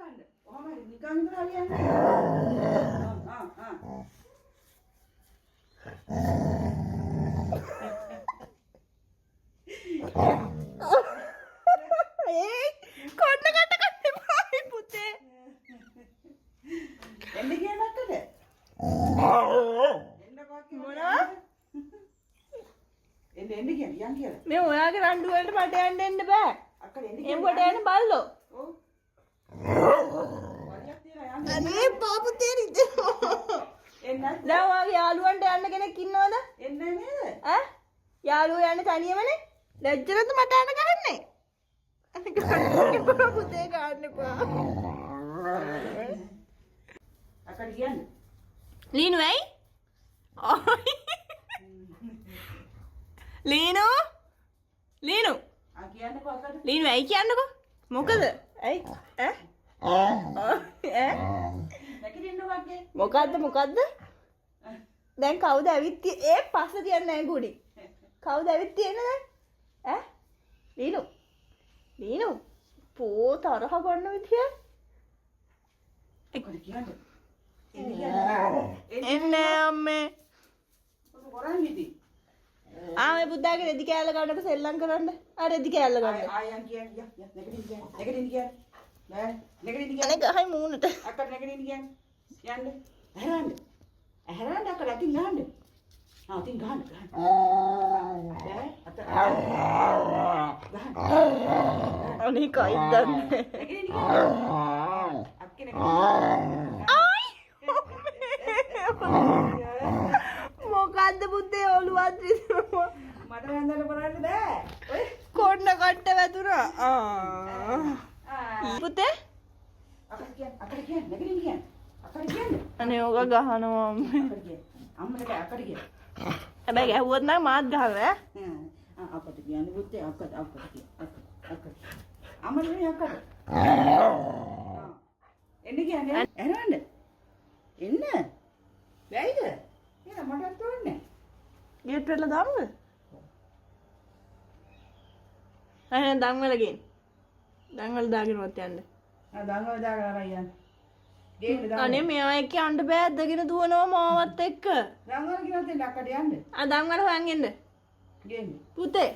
ගහන්න. ඔහම හරි නිකන් ඉඳලා හරියන්නේ. ආ ආ ආ. ඒ කොන්න කට කන්න එපායි පුතේ. එන්න කියන්න අක්කට. එන්නකෝ අක්කේ. මොනවා? එන්න එන්න කියන්න යන් කියලා. මේ ඔයාගේ රණ්ඩු වලට මට යන්න එන්න බෑ. අක්කට එන්න කියන්න. එම්බට යන්න බල්ලෝ. ඔව්. වලියක් තියලා යන්න. අනේ පා පුතේ රිදෙනවා. එන්න. දැන් ඔයාගේ යාළුවන්ට යන්න කෙනෙක් ඉන්නවද? එන්න නේද? ඈ? යාළුවෝ යන්නේ තනියමනේ? ලැජ්ජ නැද්ද මට යන්න ගහන්නේ? අනේ ගහන්න එපා පුතේ, ගහන්න එපා. අක්කට කියන්න. ලීනු ඇයි? ඔයි. ලීනු? ලීනු? ආ කියන්නකෝ අක්කට. ලීනු ඇයි කියන්නකෝ? මොකද? ඇයි? ඈ? ඈ? නැගිටින්නකෝ අක්කේ. මොකද්ද මොකද්ද? දැන් කවුද ඇවිත් ඒ පස්ස තියන්නේ නැහැ ගුඩි. කවුද ඇවිත් තියෙන්නේ දැන්? ඈ? ලීනු. ලීනු. පෝ තරහ ගන්න විදිය. අක්කට කියන්න. එන්න කියන්න. එන්නේ අම්මේ. ඔක කරන්නේ ඉතින්. ආ මේ බුද්ධාගේ රෙදි කෑල්ල ගන්නකොට සෙල්ලම් කරන්න. ආ රෙදි කෑල්ල ගන්න. ආ යන් කියන්න යන් යන් නැගිටින්න කියන්න. නැගිටින්න කියන්න. නෑ නැගිටින්න කියන්න. අනේ ගහයි මූණට. අක්කට නැගිටින්න කියන්න. යන්න. ඇහැරන්න. ඇහැරන්න අක්කට අතින් ගහන්න. ආ අතින් ගහන්න ගහන්න. බෑ අත ගහන්න. අනේ කයිද දන්නේ. නැගිටින්න කියන්න. අක්කේ නැගිටින්න. ආයි. මොකද්ද පුතේ ඔළුවත් රිදෙනවා. මට වැන්දට කරන්න බෑ. ඔය කොන්න කට්ට වැදුනා. ආ. ආ පුතේ අක්කට කියන්න. අක්කට කියන්න. නැගිටින්න කියන්න. අක්කට කියන්න. අනේ ඕක ගහනවා අම්මේ. අක්කට කියන්න. අම්මට බෑ අක්කට කියන්න. හැබැයි ගැහුවොත් නම් මාත් ගහනවා ඈ. ආ අක්කට කියන්න පුතේ අක්කට අක්කට කියන්න. අක්කට අක්කට. අම්මට නෙමෙයි අක්කට. එන්න කියන්නේ ඇරවන්න. එන්න. බැයිද? නේද මටත් ඕනේ. ගේට් වල දාමුද? එහෙනම් දන් වල ගෙන්. දන් වල දාගෙනවත් යන්න. ආ දඟව දාගෙන අරන් යන්න. ගේන්න දඟව. අනේ මෙයා එක්ක යන්න බෑ, ඇදගෙන දුවනවා මාවත් එක්ක. දඟවල ගෙනත් දෙන්න අක්කට යන්න. ආ දන් වල හොයන් එන්න. ගේන්න. පුතේ.